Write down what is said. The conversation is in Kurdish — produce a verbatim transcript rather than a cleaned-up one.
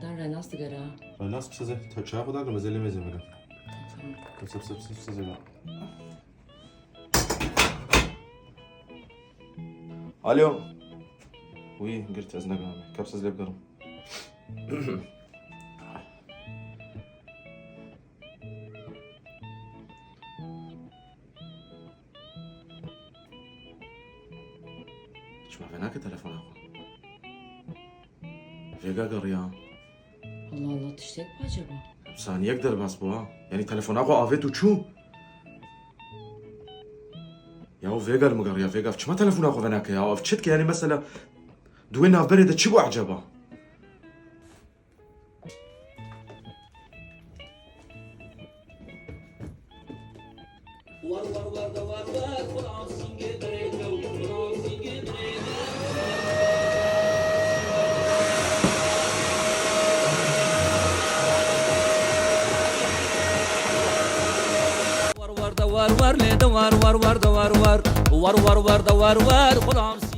Dan Renas digere ha. Renas, pisa zê, te çaya xwe dakim, ez ê lê mêzê bikim. Tamam. Pisa, pisa, pisa, pisa zê. Alo. Wî girt, ez negirim. Kepsa ez lê bigirim. Çima venake telefona xwe? Vêga geriya. Allah Allah, tiştek mi acaba? Saniyek derbas bû ha. Yanî telefona xwe avêt û çû. Ya o vêga li min geriya, vêga çima telefona xwe venake ya? Ev çi dike yanî mesela? Di wê navberê de çi bû acaba? War war da war war lê de war war war da war war. War war war da war war xulam.